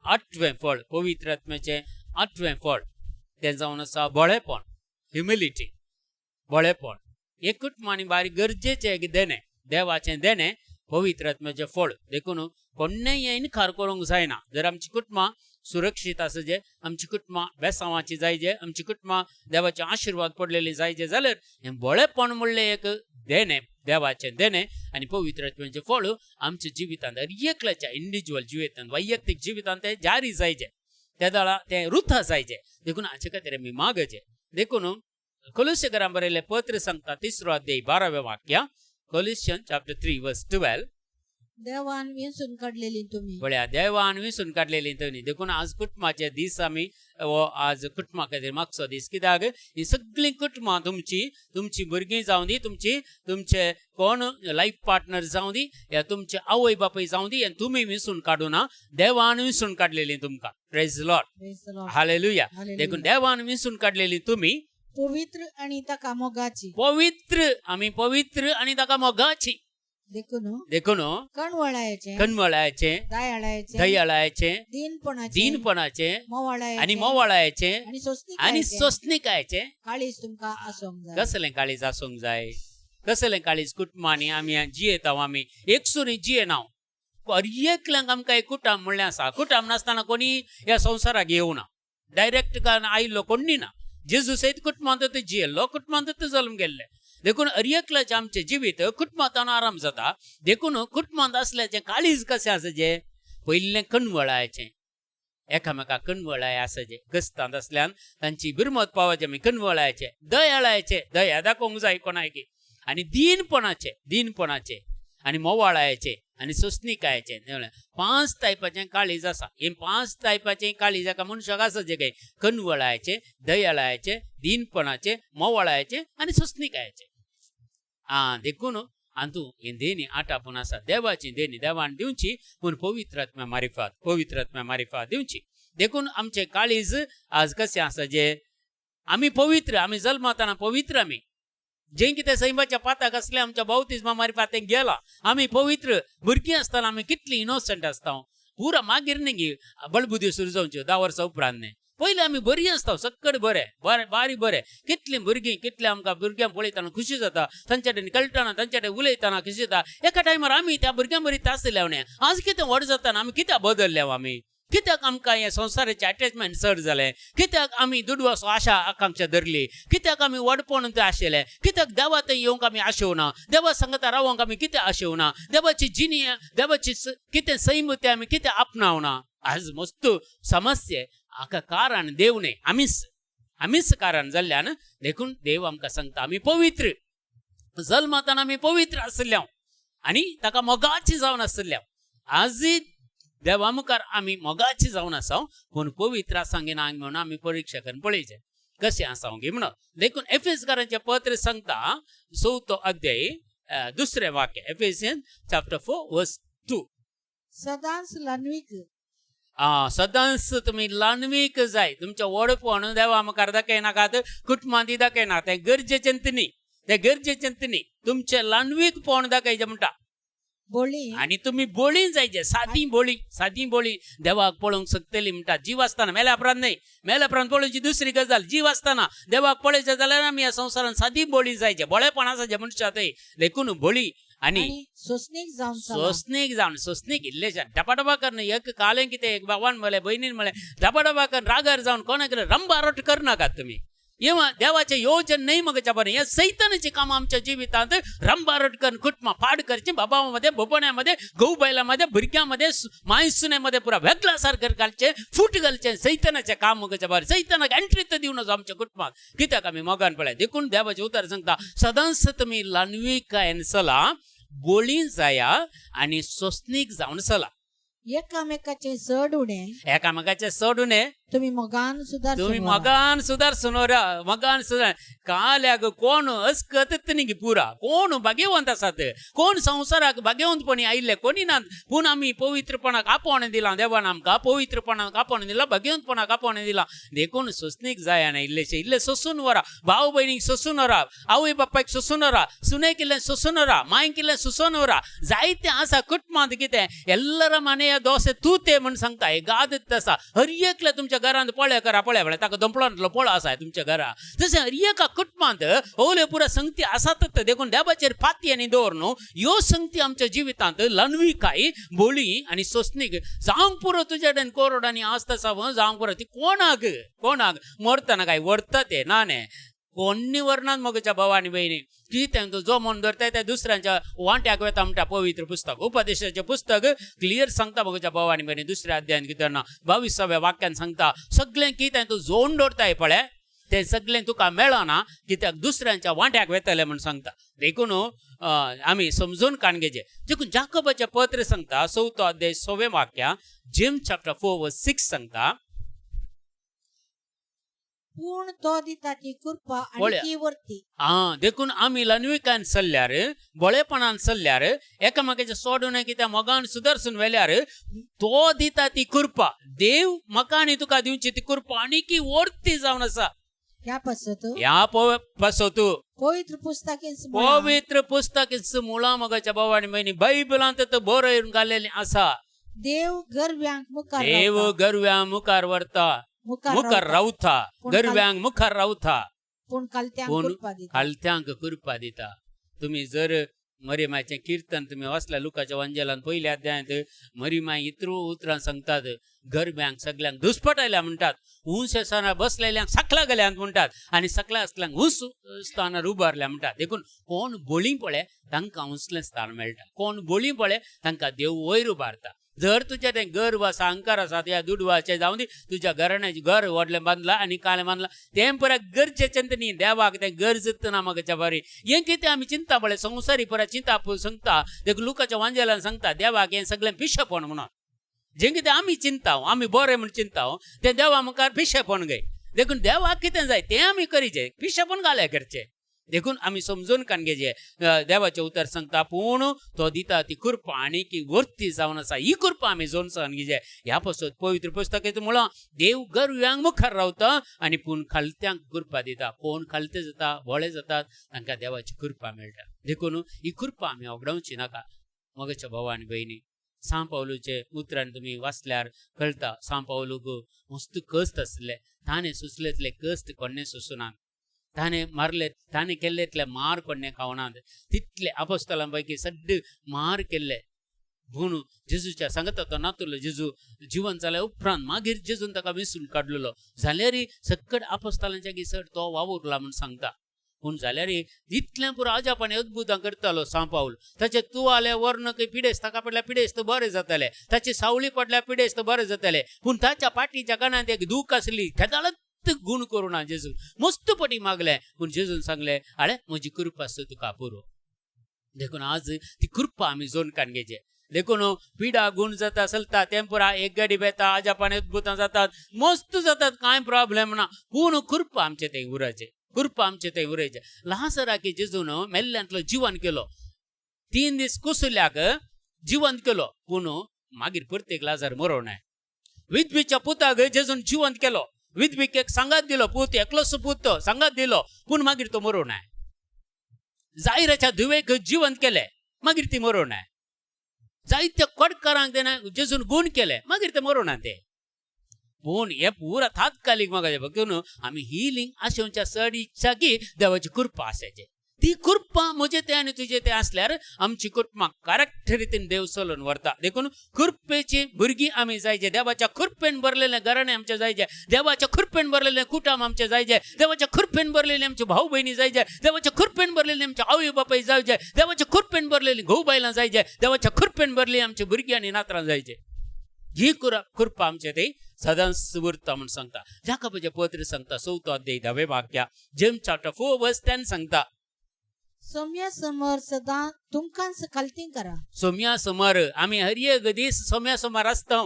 आठवें फळ, पवित्र आत्म्याचें आठवें फळ तें जावन आसा भोळेपण, ह्युमिलिटी, भोळेपण. हे कुटुंबांनी बारीक गरजेचें एक देणें, देवाचें देणें, पवित्र आत्म्याचें फळ. देखून कोणेंय इनकार करूंक जायना. जर आमची कुटुंबां सुरक्षीत आसा जे, आमची कुटुंबां बेसांवाची जायजे, आमची कुटुंबां देवाचे आशिर्वाद पडलेली जायजे जाल्यार हें भोळेपण म्हणलें एक देणें, देवाचें देणें आनी पवित्र आत्म्याचें फळ आमच्या जिवितांत, एकल्याच्या इंडिविज्युअल जिवितांत, वैयक्तीक जिवितांत तें जारी जायजे, त्या दळा तें रुथा जायजे. देखून हाचे खातीर आमी मागचे. देखून कोलुस्यकरां बरयलें पत्र सांगता, तिसरो अध्याय 12वें वाक्य, कोलिशन चॅप्टर 3 वर्स 12. देवान विंचून काडलेली तुमी. पळया, देवान विसून काडलेली तुमी. देखून आज कुटुंबाचे दीस आमी हो आज कुटुंबा खातीर मागचो दीस. कित्याक ही सगळीं कुटुंबां तुमची, तुमची भुरगीं जावं दी, तुमची तुमचे कोण लायफ पार्टनर जावं दी, या तुमचे आवय बापूय जावं दी, तुमी विसून काडूना, देवान विसून काडलेली तुमकां. Praise Lord. Praise the Lord. Hallelujah. Hallelujah. देखून देवान विसून काडलेली तुमी पवित्र आणि ताका मोगाची. पवित्र, आमी पवित्र आनी ताका मोगाची. देखून देखून कणवळायचे, कणवळायचे, दयाळायचे, दयाळायचे, दीनपणाचे, दीनपणाचे मोवाळायचे आनी मोवाळायचे आणि सोंसणीकायेचे आनी सोंसणीकायेचे काळीज तुमकां आसूंक जाय. कसलें काळीज आसूंक जाय? कसलें काळीज? कुटुंबांनी आमी जियेता, आमी एकसुरी जियेना. एकल्यांक आमकां एक कुटाम म्हणलें आसा. कुटाम नासतना कोणी ह्या संवसाराक येवना, डायरेक्ट आयिल्लो कोणी ना. जेजू सयत कुटुंबांत जियेल्लो, कुटुंबांत जल्म गेल्ले. देखून एकल्याचें आमचें जिवीत कुटुंबांत आराम जाता. देखून कुटुंबांत आसल्याचें काळीज कशें आसा जें? पयलें कणवळायचें, एकामेका कणवळाय आसा जें. क्रिस्तांत आसल्यान तांची बिरमत पावाचे आमी कणवळायचे, दयाळायचे, दया दाखोवंक जाय कोणायकी, आनी दीनपणाचे, दीनपणाचे आनी मोवाळायचे आनी सोंसणीकायेचे. पांच टायपाचें काळीज आसा. हे पांच टायपाचें काळीज एका मनशाक आसा जें काय कणवळायचे, दयाळायचे, दीनपणाचे, मोवाळायचे आनी सोंसणीकायेचे. आं, देखून हातूं ही देणी आटापून आसा, देवाची देणी, देवान दिवची पूण पवित्र आत्म्या मारिफात, पवित्र आत्म्या मारिफात दिवची. देखून आमचें काळीज आज कशें आसा जे? आमी पवित्र, आमी जल्मताना पवित्र. आमी जें कितें सैमाच्या पाताक आसलें आमच्या बावतिज्मा मारिफात तें गेलां. आमी पवित्र. भुरगीं आसतना आमी कितलीं इनोसंट आसता पुरा. मागीर न्ही बळबुद्दी सुरू जावच्यो 10 वर्सां उपरांत न्ही, पयलीं आमी बरीं आसता, सक्कड बरें बरें, बारी बरें. कितलीं भुरगीं, कितलीं आमकां भुरग्यांक पळयतना खुशी जाता, तांचे कडेन खेळटना, तांचे कडेन उलयतना खुशी जाता. एका टायमार आमी त्या भुरग्यां बरी आसले न्ही. आज कितें व्हड जाताना आमी कित्याक बदलले? आमी कित्याक आमकां हें संवसाराचें अटॅचमेंट चड जालें? कित्याक आमी दुडवाचो आशा आकांक्षा धरली? कित्याक आमी व्हडपण थंय आशिल्ले? कित्याक देवा थंय येवंक आमी आशेवना? देवा सांगता रावंक आमी कित्याक आशेवना? देवाची जिणी, देवाची कितें सैम तें आमी कित्याक आपणावना? आज मस्त समस्या. हाका कारण देव न्ही, आमीच, आमीच कारण जाल्ल्यान. देखून देव आमकां सांगता, आमी पवित्र, जल्मताना आमी पवित्र आशिल्ले आनी ताका मोगाची जावन आशिल्ले. आजय देवा मुखार आमी मोगाची जावन आसा, पूण पवित्र आसा ना म्हणून आमी परिक्षा करून पळयचें कशें आसा गे म्हणून. देखून एफेसकारांचें पत्र सांगता, चवथो अध्याय, दुसरें वाक्य, एफेसियन चॅप्टर 4 वर्स 2. सदांच ल्हानवीक. सदांच तुमी ल्हानवीक जाय. तुमचें व्हडपण देवा मुखार दाखयनाकात, कुटुंबांत दाखयना, तें गरजेचें न्ही, तें गरजेचें न्ही. तुमचें ल्हानवीकपण दाखयचें म्हणटा. बोळी. आनी तुमी बोळी जायचे, सादी बोळी, सादी बोळी देवाक पळोवंक शकतली म्हणटा जीव आसतना, मेल्या उपरांत न्ही. मेल्या उपरांत पळोवची दुसरी गजाल. जीव आसतना देवाक पळयचें जाल्यार आमी ह्या संवसारांत सादी बोळी जायचे. बोळेपण आसा जे मनशा थंय. देखून बोळी आनी आणि सोसणीक जावन चला. सोसणीक जावन, सोसणीक इल्लेशें डबाडबा करून. एक कालें कितें, एक बाबान म्हणलें, भयणीन म्हणलें, डबाडबा करून रागार जावन कोणाक रंबारोट करनाकात तुमी. हे देवाचें योजन न्ही मगच्या बरें. हे सैतानाचें काम आमच्या जिवितांत रंबारट करून कुटुंबां पाड करचें. बाबा मध्ये, भोपण्यामध्ये, घोव बायलां भुरग्यां माय सुन्यामध्ये पुरा वेगळा सारकें घालचें, फूट घालचें सैतानाचें काम मगच्या बरें. सैतानाक एंट्री तर दिवं नजो आमच्या कुटुंबाक. कित्याक आमी मोगान पळय. देखून देवाचें उतर सांगता, सदांच तुमी ल्हानविकायेन चला, बोळी जाया आनी सोसणीक जावन चला. एकामेकाचे चड उणें एकामेकाचे चड उणें तुमी मोगान सुदारसून तुम्ही व्हरा. मगान सुदारसून वरा, मगान सुदार. काल्याक कोण अस्कत न्ही पुरा, कोण भाग्यवंत आसात, कोण संवसाराक भाग्यवंतपणी आयिल्ले कोणी नात. पूण आमी पवित्रपणाक आपोवणें दिलां, देवान आमकां पवित्रपणाक आपोवणें दिलां, भाग्यवंतपणाक आपोवणें दिलां. देखून सोंसणीक जाय आनी इल्लेशें इल्लें सोंसून वरा, भाव भयणीक सोंसून वरा, आवय बापायक सोंसून वरा, सुनेक इल्लें सोंसून वरा, मांयक इल्लें सोंसून वरा. जायतें आसा कुटुंबांत कितें ಎಲ್ಲರ ಮನೆಯ ದೋಸೆ तूते म्हण सांगता, हे गादत आसा. हर एकल्या तुमच्या घरांत पळय करा, पळय म्हळ्यार ताका दोंपळांतलो पळो आसा तुमच्या घरा. तशें हर एका कुटुंबांत ओले पुरा संगती आसातच. देखून देवाचेर फाती आनी दवर न्हू, ह्यो संगती आमच्या जिवितांत ल्हानविकाय, बोळी आनी सोंसणीक जावंक पुरो. तुज्या कडेन कोरोड आनी आसता सावन जावंक पुरो. ती कोणाक कोणाक मरतना काय व्हरता ते ना न्ही, कोण्णी व्हरनात. म्हज्या भाव आनी भयणी, कितें तूं जो म्हूण धरताय त्या दुसऱ्यांच्या वांट्याक वता म्हणटा पवित्र पुस्तक. उपदेशाचें पुस्तक क्लियर सांगता म्हज्या भाव आनी भयणी, दुसऱ्या अध्यायान कितें ना 22व्या वाक्यान सांगता, सगळें कितें तूं जोन दवरताय पळय तें सगळें तुका मेळना, कित्याक दुसऱ्यांच्या वांट्याक वेतलें म्हूण सांगता. देखून आमी समजून काण घेवचें. देखून जाकोबाचें पत्र सांगता, चवथो अध्याय सवें वाक्या, जेम्स चॅप्टर 4 verse 6 सांगता, पूण तो दिता ती कृपा आनी पळया. ती वर्ती. आं, देखून आमी ल्हानविकायन चल्ल्यार, बळेपणान चल्ल्यार, एकामेकाचें सोडून कित्या मोगान सुदरसून व्हेल्यार, तो दिता ती कृपा, देव म्हाका आनी तुका दिवची ती कृपा आनीकी वर्ती जावन आसा. ह्या पासत ह्या पासत पवित्र पुस्तकेच म्हळां, पवित्र पुस्तक मुळां मगाच्या भाव आनी भयणी, बायबलांत तर बरोवन घालेलें आसा, देव गर्व्यांक मुखार देव रावता, गर्व्या मुखार व्हरता, मुखार मुखार रावता, रावता, पूण गर्व्यांक मुखार रावता, पूण कालत्यांक पूण कृपा दिता. खालत्यांक कृपा दिता. तुमी जर मरिमायचें किर्तन तुमी वाचल्या, लुकाच्या वंजेलान पयल्या अध्यायांत मरिमाय इतरू उतरां सांगतात, गरब्यांक सगल्यांक दुस्पटायल्या म्हणटात, उंच स्थानार बसलेल्यांक सकला गेल्यांत म्हणटात आनी सकला आसल्यांक उंच स्थानार उबारल्या म्हणटात. देखून कोण बोळी पळय तांकां उंचलें स्थान मेळटा, कोण बोळी पळय तांकां देव वयर उबारता. जर तुजें तें गर्व आसा, अहंकार आसा, त्या दुडवाचें जावं दी, तुज्या घराण्याचें घर व्हडलें बांदलां आनी कालें बांदलां, तें परत गरजेचें न्ही, देवाक तें गरजेच ना. म्हाका बरें हें कितें आमी चिंता पळय, संवसारी परत चिंता सांगता. देखून लुकाच्या वांजेलान सांगता, देवाक हें सगळें पिशेपण म्हणून. जें कितें आमी चिंता, आमी बरें म्हूण चिंता, तें देवा मुखार पिशेपण गे. देखून देवाक कितें जाय तें आमी करीचें, पिशेपण घाले करचें. देखून आमी समजून कान घेवचें. देवाचें उतर सांगता, पूण तो दिता ती कृपा आनी की वर्ती जावन आसा. ही कृपा आमी जोन सहन घेवचें. ह्या पासत पवित्र पुस्तक म्हळां, देव गर्व्यांक मुखार रावता आनी पूण खालत्यांक कृपा दिता. कोण खालते जाता, भोळे जातात, तांकां देवाची कृपा मेळटा. देखून ही कृपा आमी वगडावची नाका. मगच्या भाव आनी भयणी, सांव पावलूचे उतरान तुमी वाचल्यार कळटा, सांव पावलूक मस्त कश्ट आसले. ताणें सोंसलेतले कश्ट कोणें सोंसुनात, ताणें मारले, ताणें केल्लेतले मार कोणें खावनात, तितले आपोस्तलां पैकी सड्ड मार केल्ले. पूण जेजूच्या सांगता तो नातुलो जेजू जिवन जाल्या उपरांत मागीर जेजून ताका विसरून काडलेलो, जाल्यार सक्कड आपोस्तलांच्या चड तो वावुरला म्हूण सांगता. पूण जाल्यार इतलें पुरो अजापाने अद्भुतां करतालो सांव पावल. ताचे तुवाले वर्ण खंय पिडेस्त ताका पडल्यार पिडेस्त बरें जाताले, ताची सावळी पडल्यार पिडेस्त बरें जाताले. पूण ताच्या पाटीच्या कानांत एक दूख आसली, तेदाळत गूण करुना जेजून मस्त पटी मागलें. पूण जेजून सांगलें, आळे म्हजी कृपा आसता तुका पुरो. देखून आज ती कृपा आमी जोन कान घेवचें. देखून पिडा गुण जाता चलता तेंपुरा एक गाडी बेता, अजापान अद्भुतां जातात, मस्त जातात, कांय प्रॉब्लेम ना. पूण कृपा आमचे थंय उराचें, कृपा आमचे थंय उरयचें. ल्हासराकी जेजून मेल्ल्यांतलो जिवन केलो, 3 दीस कुसुल्याक जिवंत केलो, पूण मागीर परतेक लाजार मरोवनाय. विधवीच्या पुताक जेजून जिवंत केलो, विधवीक एक सांगात दिलो, पूत एकलोच पूत सांगात दिलो, पूण मागीर तो मरोवनाय. जायराच्या धुवेक जिवंत केले, मागीर ती मरोवनाय. जायत्या कोडकारांक तेणें जेजून गूण केले, मागीर ते मरोवना ते. पूण हे पुरा तात्कालीक म्हाका बघून आमी हिलींग आशेवच्या चड इच्छा की देवाची कृपा आसाची. ती कृपा म्हजे ते आनी तुजे ते आसल्यार आमची कृपा करेक्ट रितीन देव चलोवन व्हरता. देखून कृपेची भुरगीं आमी जायचे, देवाच्या कृपेन भरलेले घराणें आमचें जायचे, देवाच्या कृपेन भरलेले कुटुंब आमचें जायचे, देवाच्या कृपेन भरलेले आमचे भाव भयणी जायचे, देवाच्या कृपेन भरलेले आमचे आवय बापाय जायचे, देवाच्या कृपेन भरलेली घोव बायलां जायचे, देवाच्या कृपेन भरलेली आमची भुरगीं आनी नातरां जायचे. ही कृपा आमचे ते सदांच उरता म्हूण सांगता. जाकबाचें पत्र सांगता, चवथो अध्याय धावे वाक्या, जेम्स चॅप्टर 4 verse 10 सांगता, सोम्या समर सदां तुमकांच खालती करा. सोम्या समर आमी हर एक दीस सोम्या समर आसता,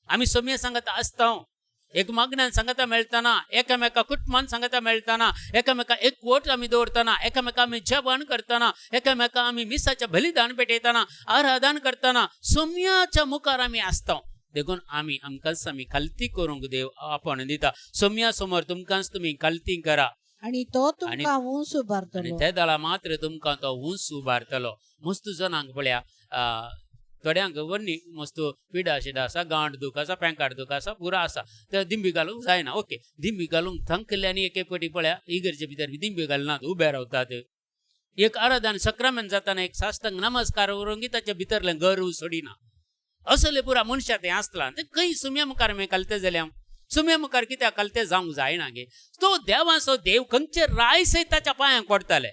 आमी सोम्या सांगत आसता. एक मागण्यान सांगता मेळटना, एकामेका कुटुंबान सांगता मेळटना, एकामेका एकवट आमी दवरतना, एकामेका आमी जेवण करतना, एकामेका आमी मिसाचें बलिदान पेटयतना, आराधन करतना सोम्याच्या मुखार आमी आसता. देखून आमी आमकांच आमी खालती करूंक देव आपण दिता. सोम्या समोर तुमकांच तुमी खालती करा आनी तो तुमकां उंच आनी उबारतलो. ते दळा मात्र तुमकां तो उंच उबारतलो. मस्त जणांक पळया, थोड्यांक वन्नी मस्त पिडा शिडा आसा, गांठ दूख आसा, पेंकाट दूख आसा, पुरो आसा, ते दिंबी घालूंक जायना. ओके, दिंबी घालूंक थंकल्ले. एके पटी पळया, इगर्जे भितर दिंबी घालनात, उबे रावतात. एक आराधन सक्रामेंत जाताना एक साष्टांग नमस्कार करूंक ताच्या भितरलें गर्व सोडिना. असले पुरा मनशा तें आसला. ते खंय सुम्या मुखार आमी घालते जाल्यार, सुम्या मुखार कित्याक घालते जावंक जायना गे? तो देवाचो देव खंयचे राय सयत ताच्या पांयांक पडटाले.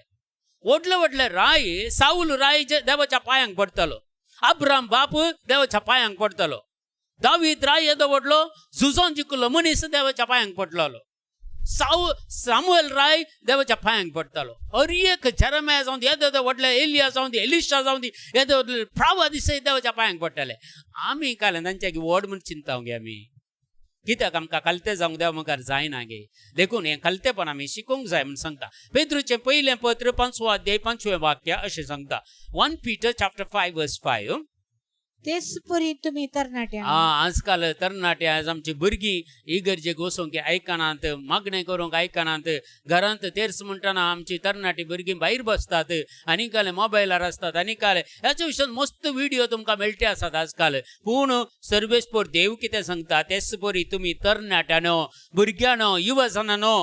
व्हडले व्हडले राय, साऊल राय जे देवाच्या पांयांक पडटलो, अब्राम बाप देवाच्या पांयांक पडटलो, दावीद राय येदो व्हडलो झुजोन जिखलो मनीस देवाच्या पांयांक पडलेलो, सामुएल राय देवाच्या पांयांक पडटालो. हर एक जेरमाया जावं दी, येदो येदो व्हडले एलिया जावं दी, एलिशा जावं दी, येदो व्हडले प्रावा दिसय देवाच्या पांयांक पडटाले. आमी काल तांच्या व्हड म्हूण चिंता गे आमी. कित्याक आमकां खालते जावंक देवा मुखार जायना गे? देखून हें खालतेपण आमी शिकूंक जाय म्हूण सांगता. पेद्रूचें पयलें पत्र, पांचवो अध्याय, पांचवें वाक्य अशें सांगता. 1 Peter chapter 5 verse 5. तेच परी तुमी तरणाट्यांनी आजकाल तरणाटे, आज आमची भुरगीं इगर्जेक वचूंक आयकनात, मागणें करूंक आयकनात. घरांत तेर्स म्हणटना आमची तरणाटी भुरगीं भायर बसतात आनी काल मोबायलार आसतात. आनी काल ह्याच्या विशयान मस्त व्हिडिओ तुमकां मेळटे आसात आजकाल. पूण सर्वेस्पोर देव कितें सांगता? तेच परी तुमी तरणाट्यानो, भुरग्यांनो, युवजनानो,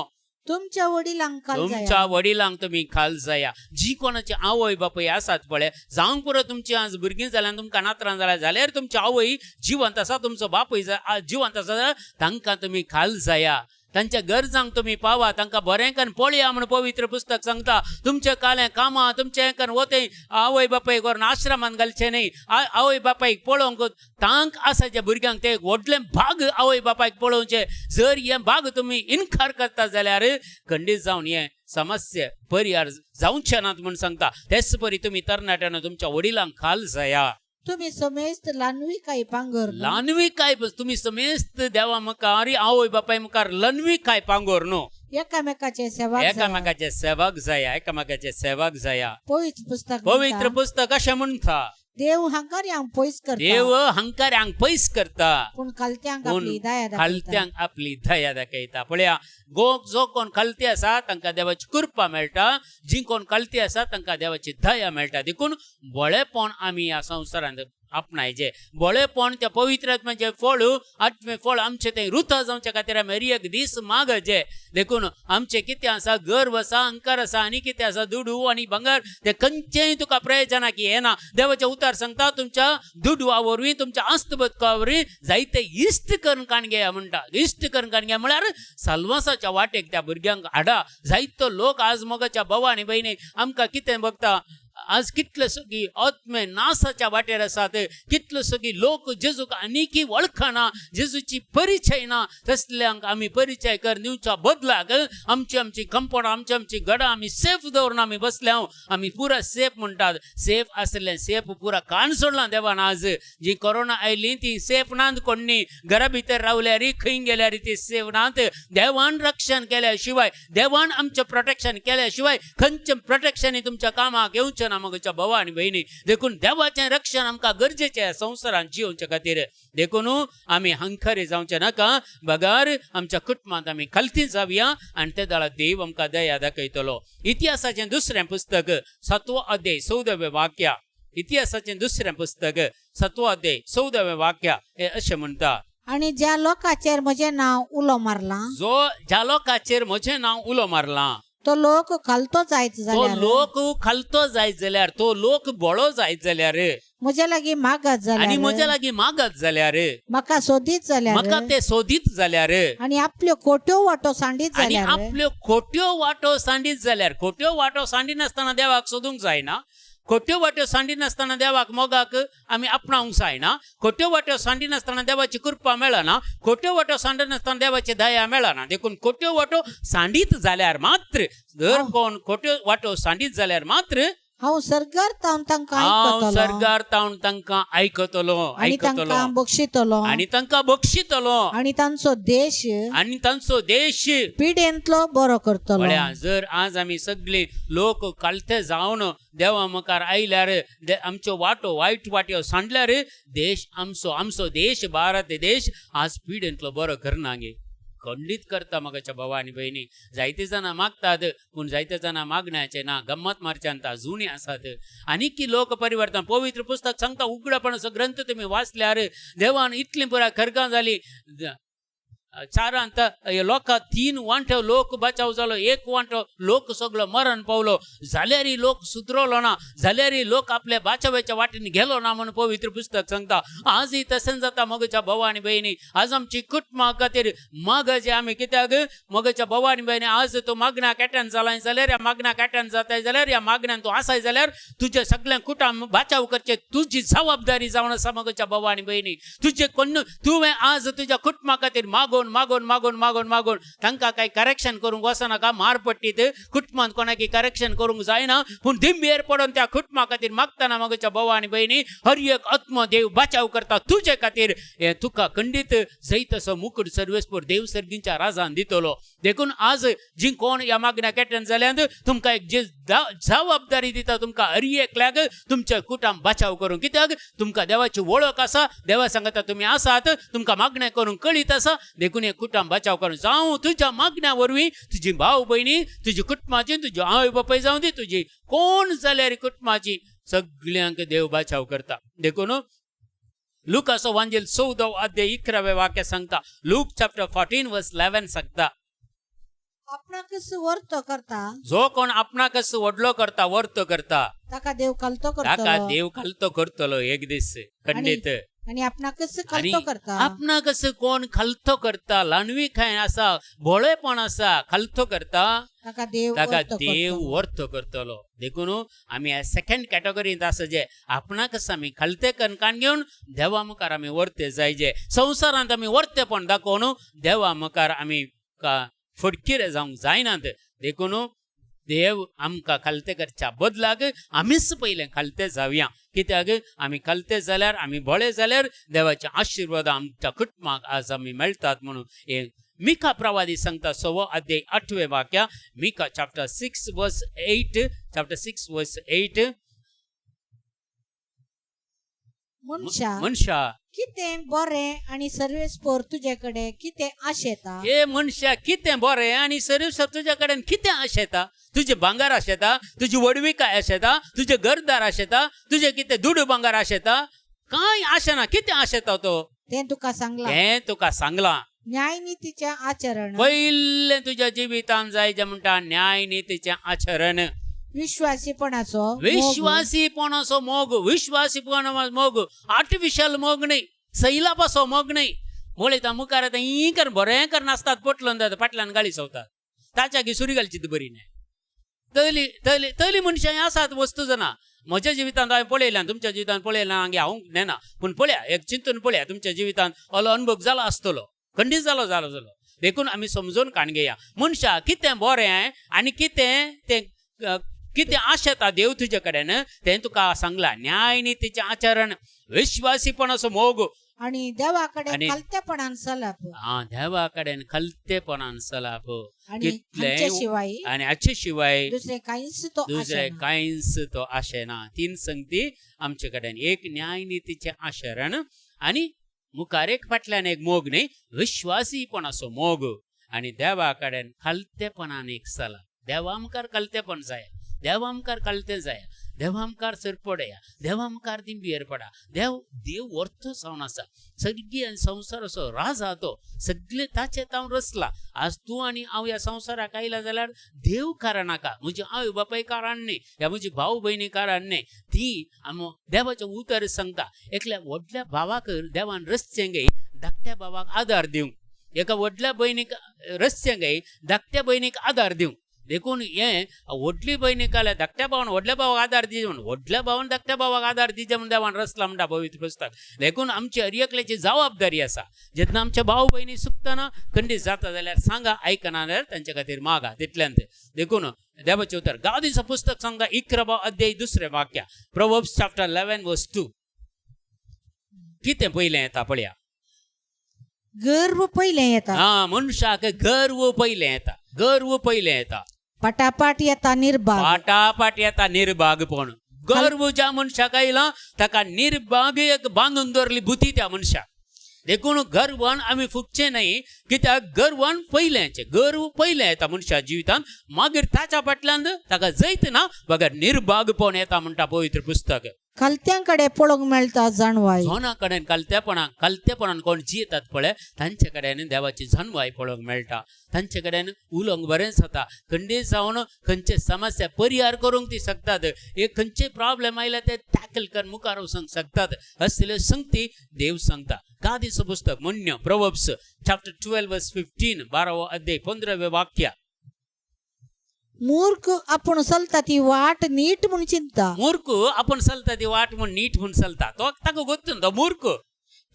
तुमच्या वडिलांक खाल तुमच्या जाया. वडिलांक तुमी खाल जाया. जी कोणाची आवय बापूय आसात पळय, जावंक पुरो तुमची आज भुरगीं जाल्यार, तुमकां नातरां जाल्यार, जाल्यार तुमची आवय जिवंत आसा, तुमचो बापूय जिवंत आसा जाल्यार तांकां तुमी खाल जाया. तांच्या गरजांक तुमी पावा, तांकां बरें करून पळया म्हूण पवित्र पुस्तक सांगता. तुमचें कालें कामां तुमचें करून वते आवय बापायक व्हरून आश्रमांत घालचें न्ही. आवय बापायक पळोवंक तांक आसा ज्या भुरग्यांक, ते एक व्हडलें भाग आवय बापायक पळोवचें. जर हें भाग तुमी इनकार करता जाल्यार खंडीत जावन हें समस्या परिहार जावचें नात म्हूण सांगता. तेच परी तुमी तरणाट्यानो तुमच्या वडिलांक खाल जाया. तुमी समेस्त ल्हानविकाय पांगर ल्हानविकाय, तुमी समेस्त देवा मुखार, आवय बापाय मुखार ल्हानविकाय पांगोर न्हू. एकामेकाचे सेवा. एकामेकाचे सेवक जाया, एकामेकाचे सेवक जाया. पवित्र पुस्तक पवित्र म्हणटा, पुस्तक अशें म्हणटा, देव हंकार्यांक पयस करता, देव हंकाऱ्यांक पयस करता, पूण खालत्यांक पूण आपली दया दाखयता. खालत्यांक आपली दया दाखयता. पळया, गो जो कोण खालती आसा तांकां देवाची कृपा मेळटा, जी कोण खालती आसा तांकां देवाची दया मेळटा. देखून बळेपण आमी ह्या संवसारांत आपणायचें. बळेपण त्या पवित्र आत्म्याचें फळ, आठवें फळ आमचें तें रुता जावच्या खातीर आमी हर एक दीस मागचें. देखून आमचें कितें आसा, गर्व आसा, अहंकार आसा आनी कितें आसा, दुडू आनी भांगर, तें खंयचेंय तुका प्रयोजनाक येना. देवाचें उतार सांगता, तुमच्या दुडवा वरवीं, तुमच्या आस्तबदका वरवीं जायते इश्ट करून काणगे म्हणटा. इश्ट करून काणगे म्हळ्यार साल्वासाच्या वाटेक त्या भुरग्यांक हाडा. जायतो लोक आज मोगाच्या भावा आनी भयणी आमकां कितें बघता, आज कितले सगळी आत्मे नासाच्या वाटेर आसात, कितले सगळी लोक जेजूक आनीकी वळखना, जेजूची परिचय ना. तसल्यांक आमी परिचय कर दिवच्या बदलाक आमची आमची कंपाउंड, आमची आमची गडां आमी सेफ दवरून आमी बसल्या. आमी पुरा सेफ म्हणटात. सेफ आसलें सेफ पुरा कान सोडलां देवान. आज जी कोरोना आयली ती सेफ नात कोण्णी. घरा भितर रावल्यार, खंय गेल्यार ती सेफ नात. देवान रक्षण केल्या शिवाय, देवान आमचें प्रोटेक्शन केल्या शिवाय खंयचें प्रोटेक्शन तुमच्या कामाक येवचें ना म्हज्या भावा आनी भयणी. देखून देवाचें रक्षण आमकां गरजेचें संवसारांत जियोवचे खातीर. देखून आमी हंखरी जावचें नाका, बगर आमच्या कुटुंबांत आमी खालती जावया आनी ते दळा देव आमकां दया दाखयतलो. इतिहासाचें दुसरें पुस्तक, सातवो अध्याय, 14वें वाक्य. इतिहासाचें दुसरें पुस्तक, सातवो अध्याय, 14वें वाक्य हे अशें म्हणटा, आणि ज्या लोकांचेर म्हजें नांव उलो मारलां, जो ज्या लोकांचेर म्हजें नांव उलो मारलां, तो लोक खालतो जायत तो जाल्यार, लोक खालतो जायत जाल्यार, तो लोक बळो जायत जाल्यार, म्हज्या लागीं मागत आनी जाल्यार, म्हज्या लागीं मागत जाल्यार, म्हाका सोदीत म्हाका जाल्यार, ते सोदीत जाल्यार, आनी आपल्यो खोट्यो वाटो सांडीत आनी जाल्यार, आपल्यो खोट्यो वाटो सांडीत जाल्यार. खोट्यो वाटो सांडिनासतना देवाक सोदूंक जायना. खोट्यो वाट्यो सांडिनासतना देवाक मोगाक आमी आपणावंक जायना. खोट्यो वाट्यो सांडिनासतना देवाची कृपा मेळना. खोट्यो वाट्यो सांडिनासतना देवाची दया मेळना. देखून खोट्यो वाटो सांडीत जाल्यार मात्र, जर कोण खोट्यो वाटो सांडीत जाल्यार मात्र हांव सर्गार तावन तांकां हांव आयकतलो सर्गार तावन तांकां आयकतलो, आनी आयकतलो तांकां बक्षितलो आनी तांकां बक्षितलो आनी तांचो देश आनी तांचो देश पिडेंतलो बरो करतलो. पळया, जर आज आमी सगळे लोक कालते जावन देवा मुखार आयल्यार, आमच्यो वाटो वायट वाट्यो सांडल्यार देश आमचो, आमचो देश भारत देश आज पिडेंतलो बरो करना गे. खंडीत करता म्हाका भावा आनी भयणी. जायते जाणां मागतात पूण जायते जाणां मागण्याचे ना, गम्मत मारच्यान जुनी आसात. आनी की लोक परिवर्तन पवित्र पुस्तक सांगता, उगडापणाचो ग्रंथ तुमी वाचल्यार देवान इतली पुराय खरगां जाली चारांत लोकां 3 वांटो लोक बचाव जालो, 1 वांटो लोक सगळो मरण पावलो, जाल्यारय लोक सुदरलो ना, जाल्यारय लोक आपल्या बाचाव्याच्या वाटेन गेलो ना म्हणून पवित्र पुस्तक सांगता. आजय तशेंच जाता मगच्या भावा आनी भयणी. आज आमची कुटुंबा खातीर मागचे आमी, कित्याक मगच्या भावा आनी भयणी आज तूं मागण्या केट्यान जालाय जाल्यार, ह्या मागण्या केट्यान जाताय जाल्यार, ह्या मागण्यान तूं आसाय जाल्यार तुज्या सगळ्या कुटुंब बाचाव करचे तुजी जबाबदारी जावन आसा मगच्या भावा आनी भयणी. तुजे कोण तुवें आज तुज्या कुटुंबा खातीर मागोवन मागोवन मागोवन मागोवन मागोवन तांकां कांय करेक्शन करूंक वचनाका, मार पडटीत कुटुंबांत कोणाकी करेक्शन करूंक जायना, पूण दिंबेर पडून त्या कुटुंबा खातीर मागतना मगच्या भावा आनी भयणी हर एक आत्मो देव बचाव करता तुजे खातीर. हे तुका खंडीत जैत असो मुकुट सर्वेस्पर देव सर्गींच्या राजान दितलो. देखून आज जी कोण ह्या मागण्या केटन जाल्यात तुमकां एक जे जबाबदारी दिता तुमकां हर एकल्याक तुमच्या कुटुंब बचाव करूंक, कित्याक तुमकां देवाची वळख आसा, देवा सांगता तुमी आसात, तुमकां मागण्या करूंक कळीत आसा. देखून हे कुटुंब बचाव करूंक जावं तुज्या मागण्या वरवीं तुजी भाव भयणी, तुजी कुटुंबाची, तुजी आवय बापाय जावं दी, तुजी कोण जाल्यार कुटुंबाची सगल्यांक देव बचाव करता. देखून लुकाचो वांजेल 14 अध्याय 11 वाक्य सांगता, लूक चॅप्टर 14 वर्स 11 सांगता, आपणाकच वर्तो करता जो कोण आपणाकच व्हडलो करता वर्तो करता ताका देव खालतो ताका करतलो देव खालतो करतलो एक दीस खंडीत. आनी आपणाकच आनी खालतो करता, आपणाकच कोण खालतो करता, लांडवी खाय आसा, भोळेपण आसा, खालतो करता ताका देव ताका वर्तो देव करतलो. वर्तो करतलो. देखून आमी ह्या सेकंड कॅटेगरींत आसा जे आपणाकच आमी खालते कणकान घेवन देवा मुखार आमी वर्ते जायजे. संवसारांत आमी वर्तेपण दाखोवन देवा मुखार आमी फटकिरे जावंक जायनात. देखून देव आमकां खालते करच्या बदलाक आमीच पयलें खालते जावया, कित्याक आमी खालते जाल्यार, आमी भोळे जाल्यार देवाचे आशिर्वाद आमच्या कुटुंबाक आज आमी मेळटात. म्हणून हे मिका प्रवादी सांगता 6 अध्याय 8 वाक्या, मिका चॅप्टर 6 वर्स 8, चॅप्टर 6 वर्स 8. मनशा मनशा कितें बरें आनी सर्वेस्पर तुजे कडेन कितें आशेता, हे मनशा कितें बरें आनी सर्वेस्पर तुज्या कडेन कितें आशेता, तुजें भांगर आशेता, तुजी व्हडविकाय आशेता, तुजें घरदार आशेता, तुजें कितें दुडू भांगर आशेता, कांय आशेना. कितें आशेता तो तें तुका सांगलां, हें तुका सांगलां. न्यायनितीचें आचरण पयलें तुज्या जिवितान जाय जें म्हणटा न्यायनितीचें आचरण, विश्वासीपणाचो मोग, विश्वासीपणाचो मोग, विश्वासीपणाचो मोग, आर्टिफिशियल मोग न्हय, सैलापाचो मोग न्हय. पळयता मुखार आतां ही कर बरें कर नासतात, पोटलोन जाता फाटल्यान गाळी सोवतात, ताच्या सुरी घालची ती बरी न्हय. तयली तयली तयली मनशां आसात वस्तू जाणा. म्हज्या जिवितांत हांवें पळयलां, तुमच्या जिवितांत पळयलां हांगे हांव नेना, पूण पळया एक चिंतून पळया तुमच्या जिवितांत असलो अनुभव जाला आसतलो, खंडीत जालो जालो जालो. देखून आमी समजून काण घेया मनशा कितें बरें आनी कितें तें कितें आशेता देव तुजे कडेन तें तुका सांगलां. न्याय नितीचें आचरण, विश्वासीपणाचो मोग आनी देवा कडेन आनी- खालतेपणान चलप, आं देवा कडेन खलतेपणान चलप, आनी कितलें हांचे शिवाय आनी हाचे शिवाय दुसरें कांयच तो दुसरें आशेना. कांयच तो आशेना. 3 संगती आमचे कडेन, एक न्याय नितीचें आचरण आनी मुखार एक फाटल्यान एक मोग न्ही, विश्वासीपणाचो मोग आनी देवा कडेन खालतेपणान एक चलप. देवा मुखार खालतेपण जाय, देवा मुखार खालतें जाय, देवा मुखार सरपडया, देवा मुखार दिंबेर पडा. देव देव वर्थ जावन आसा, सगळी संवसाराचो राजा तो, सगळे ताचे तावन रचला. आज तूं आनी हांव ह्या संवसाराक आयला जाल्यार देव कारण नाका, म्हजी आवय बापाय कारण न्ही, ह्या म्हजी भाव भयणी कारण न्ही, ती आम देवाचें उतर सांगता. एकल्या व्हडल्या भावाक देवान रचचें गे धाकट्या भावाक आदार दिवंक, एका व्हडल्या भयणीक रचचें गे धाकट्या भयणीक आदार दिवंक. देखून हें व्हडली भयणीक आल्यार धाकट्या भावान व्हडल्या भावाक आदार दिवचे म्हूण, व्हडल्या भावान धाकट्या भावाक आदार दिवचे म्हूण देवान रचला म्हणटा पवित्र पुस्तक. देखून आमची हर एकल्याची जबाबदारी आसा. जेन्ना आमच्या भाव भयणी चुकतना खंडीत जाता जाल्यार सांगा, आयकना जाल्यार तांचे खातीर मागा तितल्यान. देखून देवाचें उतर गादीचो पुस्तक सांगता 11वो अध्याय दुसरें वाक्य, Proverbs chapter 11 verse 2. कितें पयलें येता पळया. गर्व पयलें येता. हा, मनशाक गर्व पयलें येता, गर्व पयलें येता. पटापाट येता निर्भाग. पाटापाट येता निर्भागपण. गर्व ज्या मनशाक आयला ताका निर्भाग एक बांदून दवरली बुती त्या मनशाक. देखून गर्वान आमी फुगचें न्हय, कित्याक गर्वान पयलें, गर्व पयलें येता मनशा जिवितांत, मागीर ताच्या फाटल्यान ताका जैत ना बगर निर्भागपण येता म्हणटा पवित्र पुस्तक. खालत्यां कडेन पळोवंक मेळटा जाणवाय. कोणा कडेन कलतेपणान, कलतेपणान कोण जियेतात पळय तांचे कडेन देवाची जाणवाय पळोवंक मेळटा. तांचे कडेन उलोवंक बरें जाता. खंडीत जावन खंयचे समस्या परिहार करूंक ती शकतात. एक खंयचे प्रॉब्लेम आयल्यार ते टॅकल कर मुखार वचूंक शकतात. असले संगती देव सांगता. गादीचो पुस्तक म्हण्य प्रोवर्ब्स चॅप्टर 12 वर्स 15, 12वो अध्याय 15वें वाक्य. मूर्ख आपूण चलता ती वाट नीट म्हूण चिंता. मूर्ख आपण चलता ती वाट म्हूण नीट म्हूण चलता, तो ताका गोत्तून तो मूर्ख.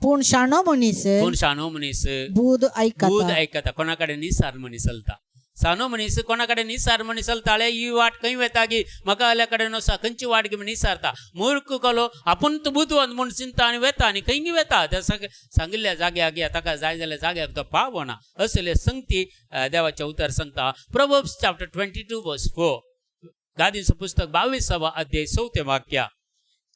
पूण शाणो मनीस कोण शाणो मनीस बूद बूद आयकता. आयकता. कोणा कडेन निसार मनीस चलता, सानो मनीस कोणा कडेन निसार मनीस चलता. ही वाट खंय वेता गी म्हाका आल्या कडेन वसा खंयची वाट गी म्हण निसारता. मूर्ख कलो आपूण तो बुदवंत म्हूण चिंता आनी वेता आनी खंय वेता त्या सांगिल्ल्या जाग्याक या ताका जाय जाल्यार जाग्याक तो पावना. असले संगती देवाचें उतर सांगता. Proverbs chapter 22 verse 4, गादीचो पुस्तक 22वा अध्याय चवथें वाक्य.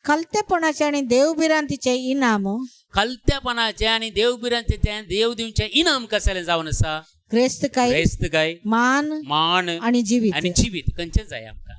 खालतेपणाचे आनी देवभिरांतीचे इनाम. खालतेपणाचें आनी देवभिरांतीचें देव दिवचें इनाम कसलें जावन आसा? ग्रेस्तकाय, ग्रेस्तकाय, मान मान आनी जिवीत. आनी जिवीत खंयचें जाय आमकां?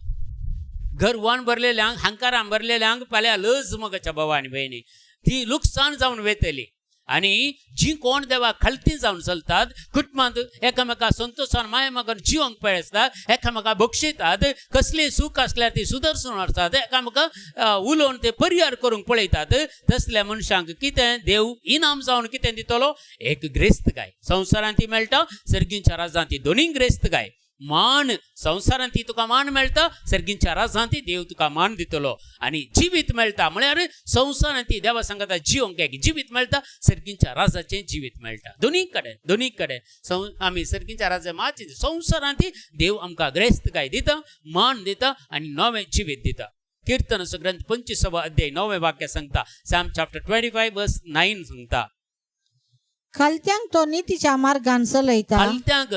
गर्वान भरलेल्यांक, हांकारान भरलेल्यांक फाल्यां लज मगाच्या भावा आनी भयणी, ती लुकसाण जावन वेतली. आनी जी कोण देवा खालती जावन चलतात, कुटुंबांत एकामेका संतोशान मायेमागान जिवंक पळयतात, एकामेका बक्षितात, कसलीय सूख आसल्यार ती सुदर्सून व्हरतात, एकामेका उलोवन ते परिहार करूंक पळयतात, तसल्या मनशांक कितें देव इनाम जावन कितें दितलो? एक ग्रेस्तकाय संवसारांत ती मेळटा, सर्गींच्या राजांत ती दोनूय ग्रेस्तकाय. मान संवसारांत ती तुका मान मेळटा, सर्गींच्या राजांत देव तुका मान दितलो. आनी जिवीत मेळटा म्हळ्यार संवसारांत ती देवा सांगता जिवंक एक जिवीत मेळटा, सर्गींच्या राजाचें जिवीत मेळटा. दोनूय कडेन, दोनूय कडेन आमी सर्गींच्या राजा माची संवसारांत देव आमकां ग्रेस्तकाय दिता, मान दिता आनी नवें जिवीत दिता. कीर्तनाचो ग्रंथ 25वो अध्याय 9वें वाक्य सांगता, Psalm chapter 25 verse 9 सांगता. खालत्यांक तो नितीच्या मार्गान चलयता. खालत्यांक,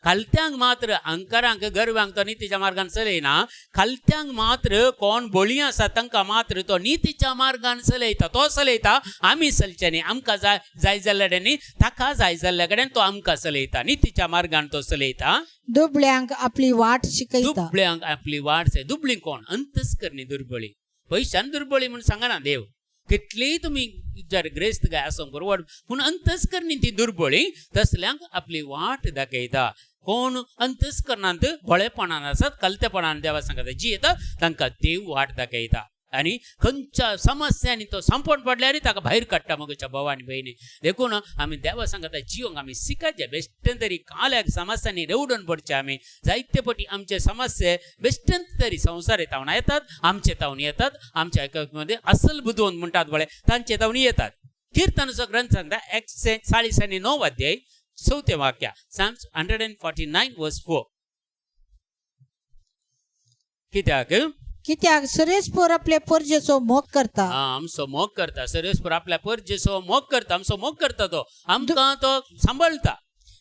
खालत्यांक मात्र, अंकारांक गर्वांक तो नितीच्या मार्गान चलयना. खालत्यांक मात्र, कोण बळी आसा तांकां मात्र तो नितीच्या मार्गान चलयता. तो चलयता, आमी चलचे न्ही. आमकां जाय जाय जाल्ल्या कडेन न्ही, ताका जाय जाल्ल्या कडेन तो आमकां चलयता. नितीच्या मार्गान तो चलयता. दुबळ्यांक आपली वाट शिकयता. दुबळ्यांक आपली वाट. दुबळी कोण? अंतस्करणी दुर्बळी, पयशान दुर्बळी म्हूण सांगना देव. कितलीय तुमी जर ग्रेस्त काय आसूंक बरोबर, पूण अंतस्करणी ती दुर्बळी, तसल्यांक आपली वाट दाखयता. कोण अंतस्करणांत भोळेपणान आसात, कलतेपणान देवा सांगता जियेता, तांकां देव वाट दाखयता. आनी खंयच्या समस्यांनी तो सांपड पडल्यार ताका भायर काडटा मगच्या भाव आनी भयणी. देखून आमी देवा सांगता जिवंक आमी शिकाचे. बेश्टें तरी काल्याक समस्यांनी रेवडून पडचे आमी. जायते पटी आमचे समस्ये बेश्टें तरी संवसार तावन येतात, आमचे तावन येतात, आमच्या मध्ये असल बुदवंत म्हणटात पळय तांचे तावन येतात. कीर्तनाचो ग्रंथ सांगता 149 अध्याय चवथें वाक्य, Psalms 149 verse 4. कित्याक? कित्याक सुरेशपूर आपले परजेचो मोग करता. आमचो मोग करता. सर्वेस्पर आपल्या परजेचो मोग करता, आमचो मोग करता, तो आमकां तो सांबाळटा.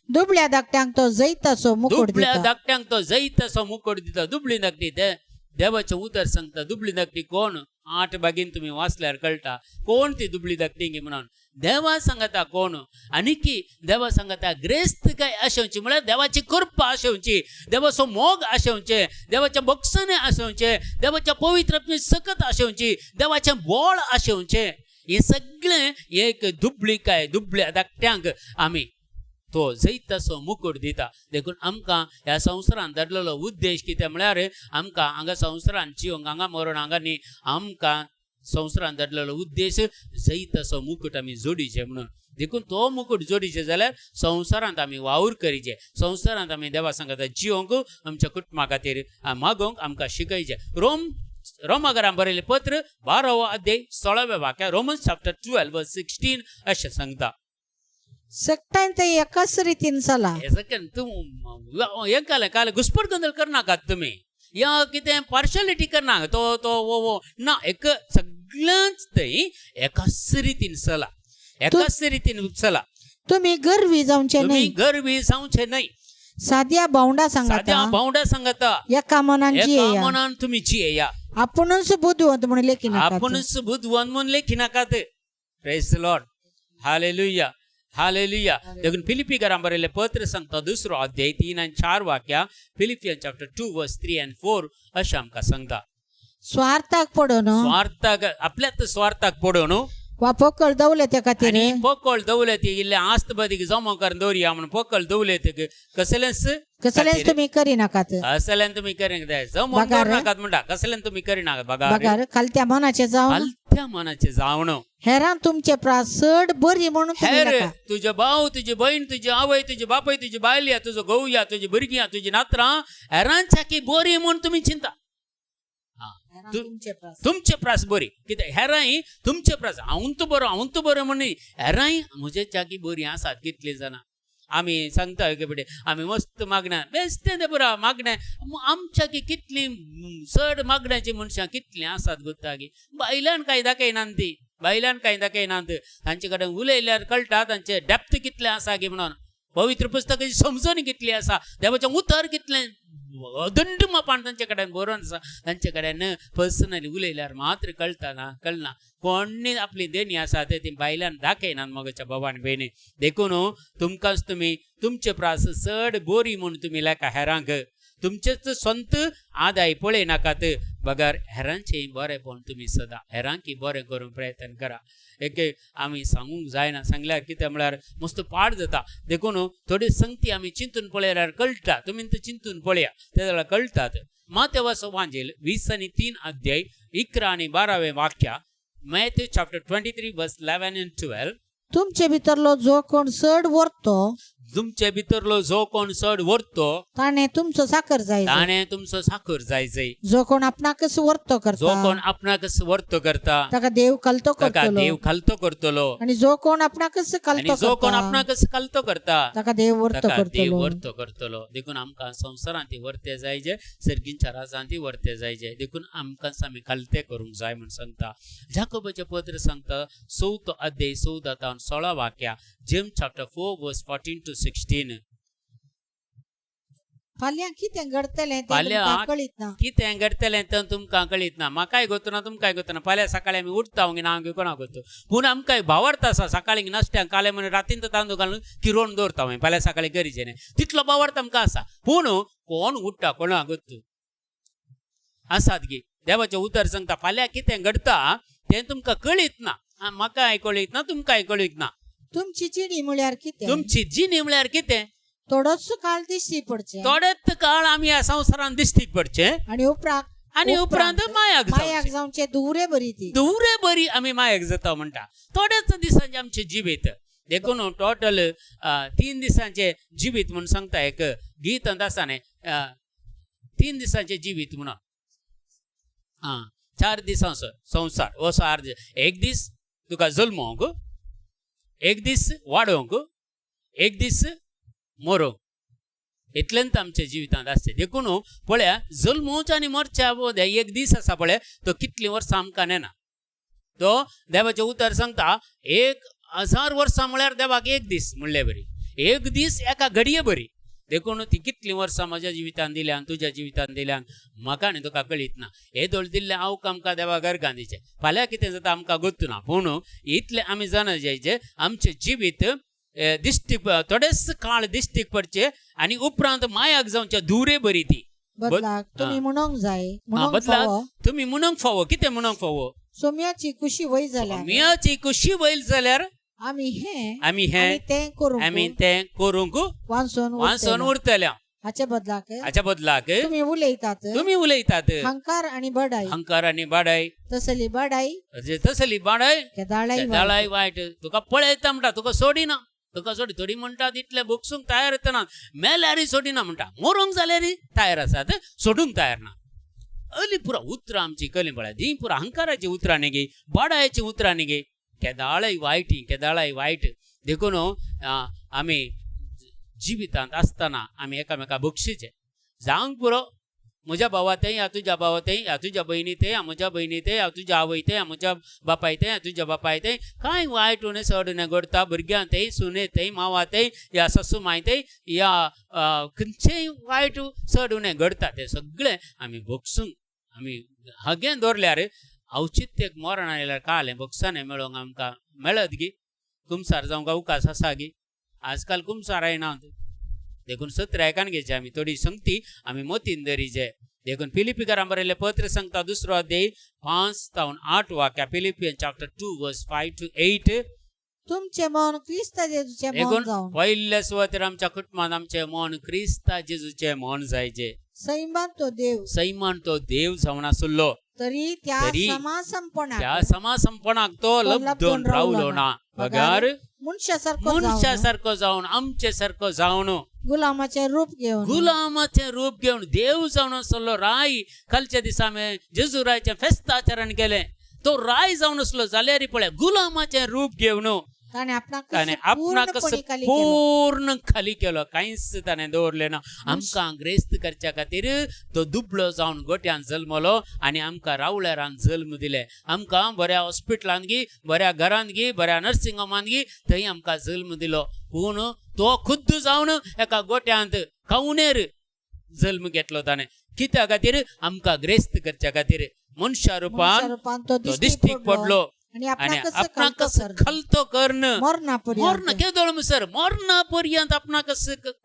दुबळ्या धाकट्यांक तो जैताचो मुकुट दुबळ्या दिता. धाकट्यांक तो जैताचो मुकुट दिता. दुबळी धाकटी ते देवाचें उतर सांगता. दुबळी धाकटी कोण? 8 बागीन तुमी वाचल्यार कळटा कोण ती दुबळी धाकटी म्हणून. देवा सांगता कोण. आनीकी देवा सांगता ग्रेस्त काय आशेवची म्हळ्यार देवाची कृपा आशेवची, देवाचो मोग आशेवचें, देवाचें बक्षणें आशेवचें, देवाच्या पवित्र सकत आशेवची, देवाचें बोळ आशेवचें. हें सगळें एक दुबळी काय दुबळ्या धाकट्यांक आमी तो जैताचो मुकुट दिता. देखून आमकां ह्या संवसारान धरलेलो उद्देश कितें म्हळ्यार आमकां हांगा संवसारान जिवंक, हांगा मरण हांगा न्ही, आमकां संवसारान धरलेलो उद्देश जैताचो मुकुट आमी जोडीचे म्हणून. देखून तो मुकुट जोडीचे जाल्यार संवसारांत आमी वावर करीचे, संवसारांत आमी देवा सांगता जिवंक, आमच्या कुटुंबा खातीर मागोवंक आमकां शिकयचें. रोमागरान बरयलें पत्र 12वो अध्याय 16व्या वाक्या, रोमन्स चॅप्टर 12 वर्स 16 अशें सांगता. सगळ्यां ते एकाच रितीन चला. हे सगळें तूं हें कालें कालें घुसपट गोंदळ करनाकात तुमी, या कितें पार्शलिटी करनाका, तो तो वो वो ना, एक सगळ्यांच थंय एकाच रितीन चला, एकाच रितीन चला. तुम्ही गर्वी जावचे तुमी न्हय. गर्वी जावचे न्हय. साध्या भावंडा साद्या सांगाता भावंडा सांगता एका मनान एका जियेया. मनान तुमी जियेया. आपुणूच बुदवंत म्हणून लेखी नाकात. आपुणूच बुदवंत म्हूण लेखी नाकात. प्रेज लॉर्ड, हालेलुया, हालेलुया. देखून फिलिपीकरां बरयल्लें पत्र सांगता दुसरो अध्याय 3 आनी 4 वाक्या, Philippian chapter 2 verse 3 and 4 अशें आमकां सांगता. स्वार्थाक पडून स्वार्थाक, आपल्याच स्वार्थाक पडून वा पोकळ दवले त्या खातीर आनी पोकळ दवलती इल्लें आस्त बदीक जमो करून दवरया म्हणून पोकळ दवलतीक कसलेंच कसलेंच तुमी करी नाकात. कसल्यान तुमी करिनाकात, जमोन बगार. दवरनाकात म्हणटा, कसल्यान तुमी करिनाकात बगार. बगार खालत्या मनाचे जावन हलत्या मनाचें जावन हेरां तुमचे प्रास चड बरी म्हणून तुमी हेर नाका. तुजे भाव, तुजी बहीण, तुजी आवय, तुजी बापूय, तुजी बायल या, तुजो घोव या, तुजी भुरगीं या, तुजी नातरां हेरांच्या की बरी म्हूण तुमी चिंता. हेरां तुमचे प्रास तुमचे प्रास बरी कित्याक हेरांय तुमचे प्रास हांव तूं बरो, हांव तूं बरो म्हूण न्ही, हेरांय म्हजे च्याकी बरीं आसात कितलीं जाणां. आमी सांगता एके फावटी आमी मस्त मागण्या बेस्तें तें पुरो मागणें, आमच्या की कितलीं चड मागण्याचीं मनशां कितलीं आसात गोत्ता की बायल्यान कांय दाखयनात ती, बायल्यान कांय दाखयनात. तांचे कडेन उलयल्यार कळटा तांचें डेप्थ कितलें आसा की म्हणून, पवित्र पुस्तकाची समजणी कितली आसा, देवाचें उतर कितलें अदंड मापान तांचे कडेन बरोवन आसा. तांचे कडेन पर्सनली उलयल्यार मात्र कळटा ना, कळना. कोणी आपली देणी आसा ते ती बायल्यान दाखयनात मगच्या बाबा आनी भयणी. देखून तुमकांच तुमी तुमचे प्रास चड बोरी म्हूण तुमी लेखा हेरांक, तुमचेच संत आदाय पळय नाकात, बगर हेरांचें बरेंपण तुमी सदां हेरांकी बरें करूंक प्रयत्न करा. एक आमी सांगूंक जायना, सांगल्यार कितें म्हळ्यार मस्त पाड जाता. देखून थोडी संगती आमी चिंतून पळयल्यार कळटा, तुमी तें चिंतून पळया ते जाल्यार कळटात. मातेवाचो वांजेल 20 आनी 3 अध्याय 11 आनी 12 वाक्या, Matthew chapter 23 verse 11 and 12. तुमचे भितरलो जो कोण चड वरतो तुमचे भितरलो जो कोण चड वरतो ताणे तुमचो साकर जाय. ताणें तुमचो साखर जाय जाय. जो कोण आपणाकच वरतो जो करता कोण आपणाकच वर्तो करता ताका देव खालतो ताका करतलो. देव खालतो करतलो. आणि जो कोण आपणाकच आनी खालतो जो कोण करता आपणाकच खालतो करता ताका देव वरतो ताका देव करतलो. वर्तो करतलो. देखून आमकां संवसारांत ती वर्ते जायजे, सर्गींच्या राजांत ती वर्ते जायजे. देखून आमकां आमी खालते करूंक जाय म्हूण सांगता. जाकोबाचें पत्र सांगता 4 अध्याय 14 तावन 16 वाक्या, James chapter 4 verse 14 to 16. फाल्यां कितें घडतलें तें फाल्यां तुमकां कळीत ना. कितें घडटलें तें तुमकां कळीत ना, म्हाकाय गोत्तू ना, तुमकांय गोत्तू ना. फाल्यां सकाळीं आमी उठता ना आमगे कोणाक गोत्तू, पूण आमकां भावार्थ आसा. सकाळीं नाश्त्याक काले म्हणून रातीन तर तांदूळ घालून किरोवन दवरता मागीर फाल्यां सकाळीं गरजें न्ही, तितलो भावार्थ आमकां आसा. पूण कोण उठ्ठा कोणाक गोत्तू आसात गी. देवाचें उतर सांगता फाल्यां कितें घडटा तें तुमकां कळीत ना, म्हाकाय कळीत ना, तुमकांय कळीत ना. तुमची जिणी म्हळ्यार कितें? तुमची जिणी म्हळ्यार कितें? थोडोच काळ दिश्टी पडचें थोडेच काळ आमी ह्या संवसारांत दिश्टीक पडचें आणि उपरांत आनी उपरांत मायाक मायाक जावचें, जावचें दुवरे बरी ती. दुवरे बरी आमी मायक जाता म्हणटा. थोड्याच दिसांचें आमचें जिवीत, देखून टोटल 3 दिसांचें जिवीत म्हूण सांगता एक गीत आसा न्ही, 3 दिसांचें जिवीत म्हणून. आं, 4 दिसांचो संवसार असो 4 दीस. एक दीस तुका जल्मोंक, एक दीस वाडोवंक, एक दीस मरोंक, इतलेंच आमच्या जिवितांत आसचें. देखून पळया जल्मोवचें आनी मरच्या एक दीस आसा पळय, तो कितलीं वर्सां आमकां नेना. तो देवाचें उतर सांगता 1000 वर्सां म्हळ्यार देवाक एक दीस म्हणले बरी, एक दीस एका घडये बरी. देखून ती कितलीं वर्सां म्हज्या जिवितान दिल्यान, तुज्या जिवितान दिल्यान म्हाका आनी तुका कळीत ना. हे दोळ दिल्लें आवक आमकां देवा गरगान दिचें, फाल्यां कितें जाता आमकां गोत्तू ना. पूण इतलें आमी जाणा जायचें आमचें जिवीत दिश्टीक थोडेच काळ दिश्टीक पडचें आनी उपरांत मायाक जावचें दुरे बरी ती. बदलाक तुमी म्हणूंक जाय, म्हणूंक बदलाक फावो. तुमी म्हणूंक फावो, कितें म्हणूंक फावो? सोम्याची कुशी वय जाल्यार मियाची कुशी वयल जाल्यार आमी हें आमी आनी हें तें करूंक आमी तें करूंक वांचून वांचून उरतले. उरतले. हाचे बदलाक हाच्या बदलाक तुमी उलयतात तुमी उलयतात हंकार आणि बडाई, हंकार आनी बाडाय, तसली बडाई तसली बाडाय केदाळाय दाळाय वायट. तुका पळयता म्हणटा, तुका सोडिना, तुका सोडी. थोडी म्हणटात इतले भोगसूंक तयार येतना मेल्यारय सोडिना म्हणटा, मरूंक जाल्यारय तयार आसात, सोडूंक तयार ना. अली पुरा उतरां आमची कली पळय, ती पुरा हंकाराची उतरां न्ही गे, बाडायची उतरां न्ही गे, केदाळय वायटी, केदाळय वायट. देखून आमी जिवितांत आसतना आमी एकामेका बक्षीचे जावंक पुरो. म्हज्या भावा तें या तुज्या भावा तें या तुज्या भयणी तें या म्हज्या भयणी तें या तुज्या आवय तें या म्हज्या बापाय तें या तुज्या बापाय तें कांय वायट उणें चड उणें घडटा भुरग्यां तें सुने तें मावा तें या सासू माय तें या खंयचेय वायट चड उणें घडटा तें सगळें आमी भोगसूंक आमी हगें दवरल्यार अवचित्य मरण आयल्यार कालें भोगसाणें मेळोवंक आमकां मेळत गी? कुमसार जावंक अवकाश आसा गी? आजकाल कुमसार येना. देखून सत्र आयकान घेवचें आमी थोडी संगती आमी मोतीन दरीचे. देखून फिलिपीकरां बरयल्लें पत्र सांगता दुसरो अध्याय 5 जावन 8 वाक्या, फिलिपियन चॅप्टर 2 वर्स 5 टू 8. तुमचे मन क्रिस्त जेजूचे मन देखून जावन. पयल्या सुवातेर आमच्या कुटुंबांत आमचें मन क्रिस्ता जेजूचें मन जायचें. सैमान तो देव. सैमान तो देव जावन आसलो. तरी त्या तरी समासंपणाक त्या समासंपणाक तो लब्धून रावलो ना, बगार मनशासारखो जावन मनशा सारको जावन आमचे सारको जावन गुलामाचे रूप घेवन गुलामाचें रूप घेवन देव जावन आसलो राय. कालच्या दिसा आमी जेजू रायचें फेस्त आचरण केलें. तो राय जावन आसलो जाल्यार पळय गुलामाचें रूप घेवन ताणे आपणाक ताणें आपणाक पूर्णपणे खाली केलो. पूर्ण खाली केलो. कांयच ताणें दवरलें ना. आमकां ग्रेस्त करच्या खातीर तो दुबळो जावन गोट्यान जल्मलो आनी आमकां रावळेरान जल्म दिले. आमकां बऱ्या हॉस्पिटलांत गी, बऱ्या घरांत गी, बऱ्या नर्सिंग होमांत गी, थंय आमकां जल्म दिलो. पूण तो खुद्द जावन एका गोट्यांत कवनेर जल्म घेतलो ताणें. कित्या खातीर? आमकां ग्रेस्त करच्या खातीर. मनशा रुपान मनुष्यारूपान तो तो दिश्टीक पडलो आणि आनी आपणाकच आपणाक खलतो कर्ण मरणा मरण केदोळ सर मरणा पर्यंत आपणाक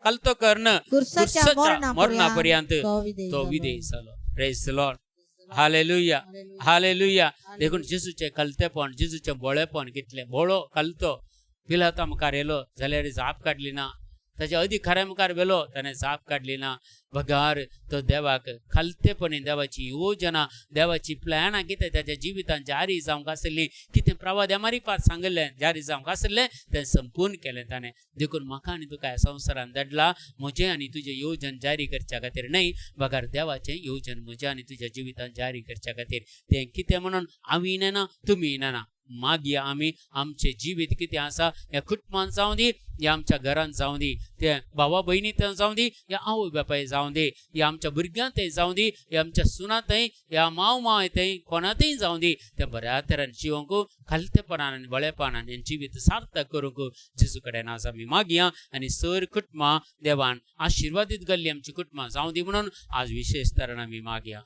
खलतो कर्ण कुर्साच्या मरणा पर्यंत तो विधेयी तो जालो. विधेयी जालो. Praise the Lord. Hallelujah, hallelujah. देखून जेजूचें कलतेपण, जेजूचें भोळेपण कितलें भोळो कलतो. पिलाता मुखार येयलो जाल्यार जाप काडली ना. ताच्या अधिकाऱ्या मुखार व्हेलो ताणें जाप काडली ना. बगार तो देवाक खालतेपणी देवाची योजना, देवाची प्लॅनां कितें ताच्या जिवितांत जारी जावंक आसली, कितें प्रवाद्या मारिफात सांगिल्लें जारी जावंक आसलें तें संपूर्ण केलें ताणें. देखून म्हाका आनी तुका ह्या संवसारान धाडला म्हजें आनी तुजें योजन जारी करच्या खातीर न्हय, बगार देवाचें योजन म्हज्या आनी तुज्या जिवितांत जारी करच्या खातीर. तें कितें म्हणून हांवूय नेना, तुमीय नेना. मागीर आमी आमचें जिवीत कितें आसा ह्या कुटुंबान जावं दी, ह्या आमच्या घरान जावं दी, ते भावा भयणी थंय जावं दी, ह्या आवय बापाय जावं दी, ह्या आमच्या भुरग्यां थंय जावं दी, ह्या आमच्या सुना थंय, ह्या माव माय थंय, कोणा थंय जावं दी, त्या बऱ्या तरेन जिवंक खालतेपणान आनी बळेपणान हें जिवीत सार्थक करूंक जेजू कडेन आज आमी मागया. आनी सर कुटुंबां देवान आशिर्वादीत गेल्ली आमची कुटुंबां जावं दी म्हणून आज विशेश तरेन आमी मागया.